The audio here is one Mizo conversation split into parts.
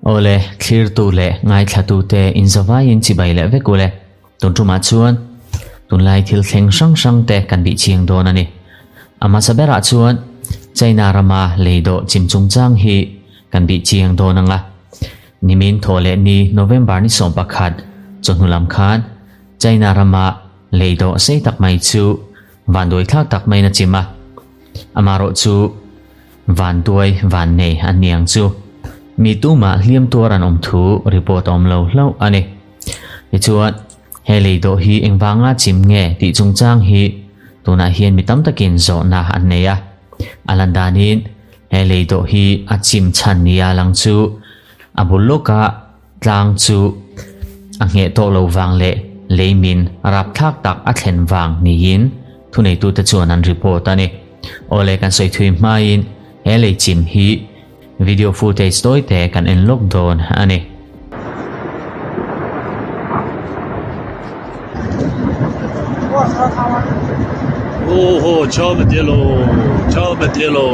Awle, thlirtu leh ngaithlatute inzavaiin chibai leh vek ule. Tun tumah chuan tunlai thil thleng hrang hrang te kan bih chiang dawn a ni. A hmasa berah chuan China rama lei dawh chim chungchang hi kan bih chiang dawn ang a. Nimin thawh leh ni November ni 11 chawhnu lam khan China rama lei dawh sei tak mai chu vanduai thlak tak maiin a chim a. Amaherawh chu vanduai van nei an ni ang chu. Mi tumah hliam tuar an awm thu report a awm lo hlauh a ni. Tichuan, he lei dawh hi engvanga chim nge tih chungchang hi tunah hian mi tam takin zawhna an nei a. A lan danin he lei dawh hi a chim chhan nia lang chu a bul lawka tlang chu a ngheh tawh lo vang leh lei min rapthlak tak a thlen vang niin thuneitute chuan an report a ni. Awle kan sawi thui hmain he lei chim hi Video footage tawi te kan en lawk dawn a ni. Oho, chau ma te lo, chau ma te lo.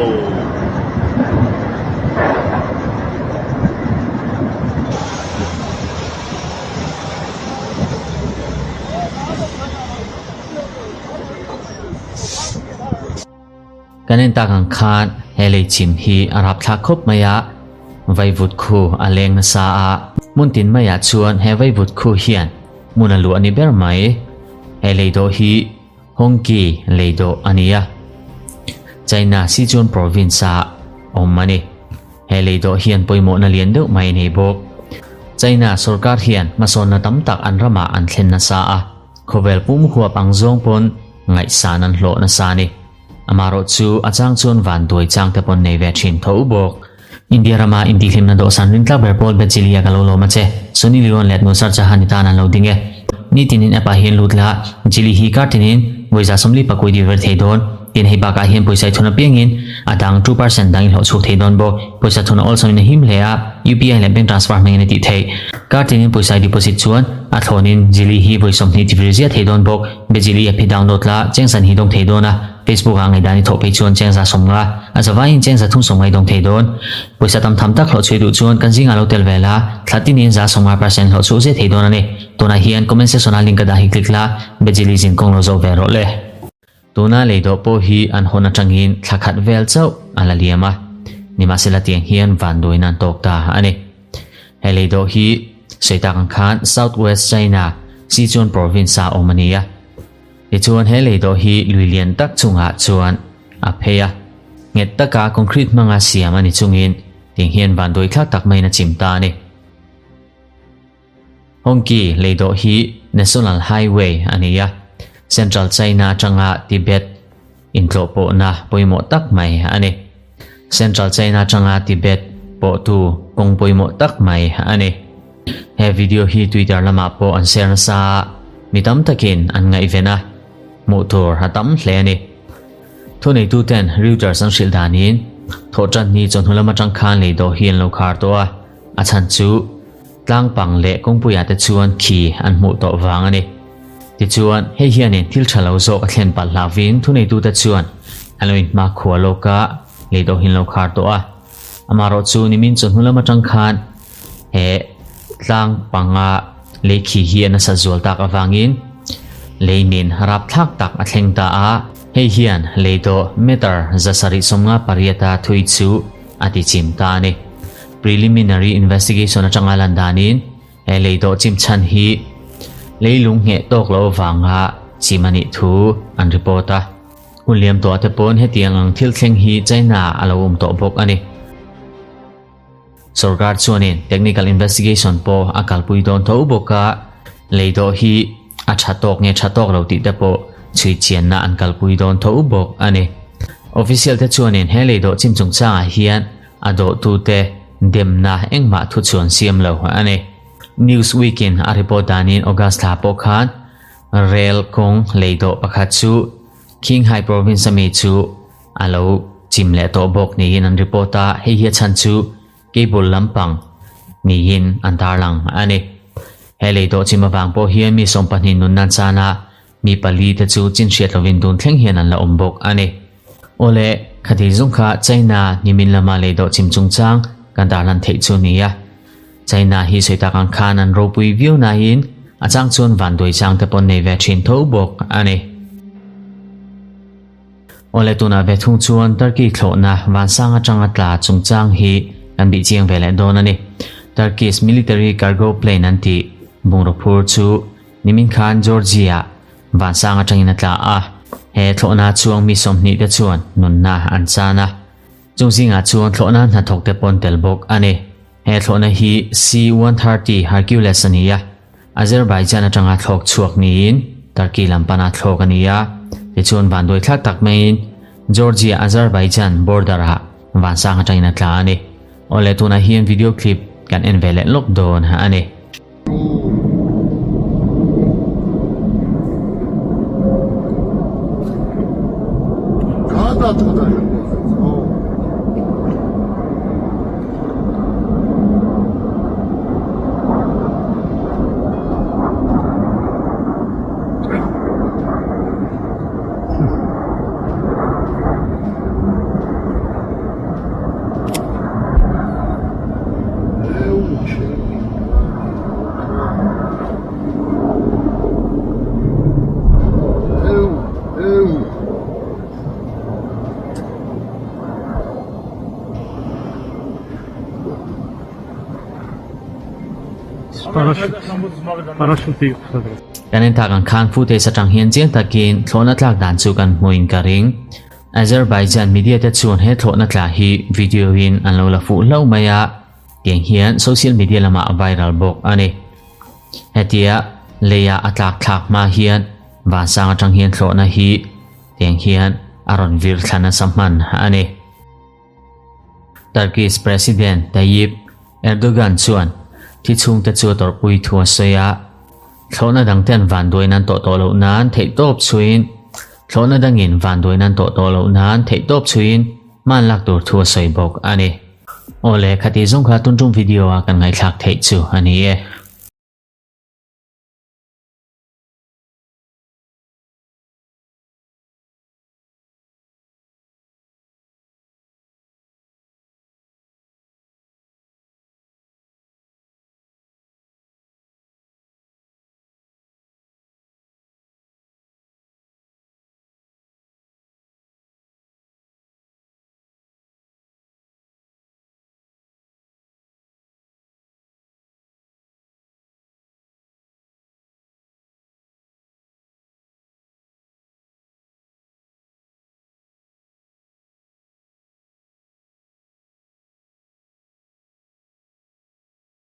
Kan en tak ang khan he lei chim hi a rapthlak khawp mai a, vaivut khu a leng nasa a, hmun tin maiah chuan he vaivut khu hian hmun a luah ni ber mai. He lei dawh hi Hongki lei dawh a ni a, China Sichuan province ah awm a ni. He lei dawh hian pawimawhna lian deuh mai a nei bawk. China sorkar hian hmasawnna tam tak an ramah an thlen nasa a, khawvel pum huap ang zawng pawn ngaihsan an hlawh nasa a ni. Amaherawh chu a chang chuan van duai chang te pawn nei ve thin tho bawk. India rama intihhlimna dawhsan rintlak ber pawl Bechilia ka lo lawm a che. Sunny Leone leh Nusrat Jahan i tan an lo ding e. Nitinin app ah hian lut la, Jili hi kar tinin vawiza 40 pakui deliver thei dawn. Tin hei bakah hian pawisa i thun apiangin a dang 2% dang i hlawh chhuak thei dawn bawk. Pawisa thun a awlsam in a him hle a, UPI leh bank transfer hmangin a tih theih. Kar tinin pawisa i deposit chuan a thlawnin Jili hi vawi 20 deliver ziah thei dawn bawk. Bejili app hi download la, chengsan hi dawng thei dawn a, Facebook ah ngaihdan i thawh phei chuan chengza 50, a zavaiin chengza 30 ngai dawng thei dawn. Pawisa tam tham tak hlawh chhui duh chuan kan zingah lo tel ve la, thla tinin za 50% hlawh chhuh zet thei dawn a ni. Tunah hian comment section ah link ka dah hi click la, Bejili zin kawng lo zawh ve rawh le. Tuna lei dawh pawh hi an hawn atangin thla khat vel chauh a la liam a, nimahsela tiang hian vanduaina an tawk ta a ni. He lei dawh hi sawi tak ang khan South West China, Sichuan province ah awm a ni a. Tichuan he lei dawh hi lui lian tak chungah chuan a phei a, nghet taka concrete hmanga siam a ni chungin tiang hian vanduai thlak tak maiin a chim ta a ni. Hongki lei dawh hi National Highway a ni a, Central China atanga Tibet intlawhpawhna pawimawh tak mai a ni. Central China atanga Tibet pawhtu kawng pawimawh tak mai a ni. He video hi Twitter lamah pawh an share nasa a, mi tam takin an ngaihven a, hmuh tur a tam hle a ni. Thuneituten Reuters an hrilh danin thawhṭan ni chawhnu lam atang khan lei dawh hi an lo khar tawh a, a chhan chu Tlang pang leh kawngpuiah te chuan khi an hmuh tawh vang a ni. Tichuan, hei hianin thil tha lo zawk a thlen palh hlauvin thuneitute chuan an lo inhma khua lawk a, lei dawhin lo khar tawh a. Amaherawh chu nimin chawhnu lam atang khan he tlang panga lei khi hi a nasat zual tak avangin lei min rapthlak tak a thleng ta a, hei hian lei dawh meter 758 a thui chu a ti chim ta a ni. Preliminary investigation atanga lan danin he lei dawh chim chhan hi leilung ngheh tawk loh avanga chim a nih thu an report a. Hun liam tawh te pawn hetiang ang thil thleng hi China a lo awm tawh bawk a ni. Sorkar chuanin technical investigation pawh a kalpui dawn tho bawk a, lei dawh hi a tha tawk nge tha tawk lo tih te pawh chhui chianna an kalpui dawn tho bawk a ni. Official te chuanin he lei dawh chim chungchangah hian a dawhtute demna engmah thu chuan siam lo a ni. Newsweek in a report danin August thla pawh khan rail kawng lei dawh pakhat chu Qinghai province ami chu a lo chim leh tawh bawk niin an report a, hei hi a chhan chu cable lampang niin an tarlang a ni. He lei dawh chim avang pawh hian mi 12 nunna an chan a, mi pali te chu chin hriat lovin tun thleng hian an la awm bawk a ni. Awle, khati zung kha China nimin lama lei dawh chim chungchang kan tarlan theih chu nia. China hi sawi tak ang khan an ropui viau nain a chang chuan vanduai chang te pawn nei ve thin tho bawk a ni. Awle tunah ve thung chuan Turkey thlawhna vansang atanga tla chungchang hi kan bih chiang ve leh dawn a ni. Turkey's military cargo plane an tih bungraw phur chu nimin khan Georgia vansang atangin a tla a. He thlawhna chuang mi 20 te chuan nunna an chan a. Chung zingah chuan thlawhna hnathawk te pawn tel bawk a ni. He thlawhna hi C-130 Hercules a ni a, Azerbaijan atanga thlawk chhuak niin Turkey lam pana thlawk a ni a. Tichuan vanduai thlak tak maiin Georgia-Azerbaijan border-ah vansang atangin a tla a ni. Awle tunah hian video clip kan en ve leh lawk dawn a ni. Kan en tak ang khan footage atang hian chiang takin thlawhna tlak dan chu kan hmuin ka ring. Azerbaijan media te chuan he thlawhna tla hi video in an lo la fuh hlauh mai a, tiang hian social media lamah a viral bawk a ni. Hetia leia a tlak thlak hma hian vansang atang hian thlawhna hi tiang hian a rawn vir thla nasa hman a ni. Turkish President Tayyip Erdogan chuan thi chhungte chu a tawrhpui thu a sawi a, thlawhna dangte an vanduai nan tawh tawh loh nan theihtawp chhuiin thlawhna dangin vanduai nan tawh tawh loh nan theihtawp chhuiin hman lak tur thu a sawi bawk a ni. Awle, khati zawng kha tuntum video a kan ngaihthlak theih chu a ni e.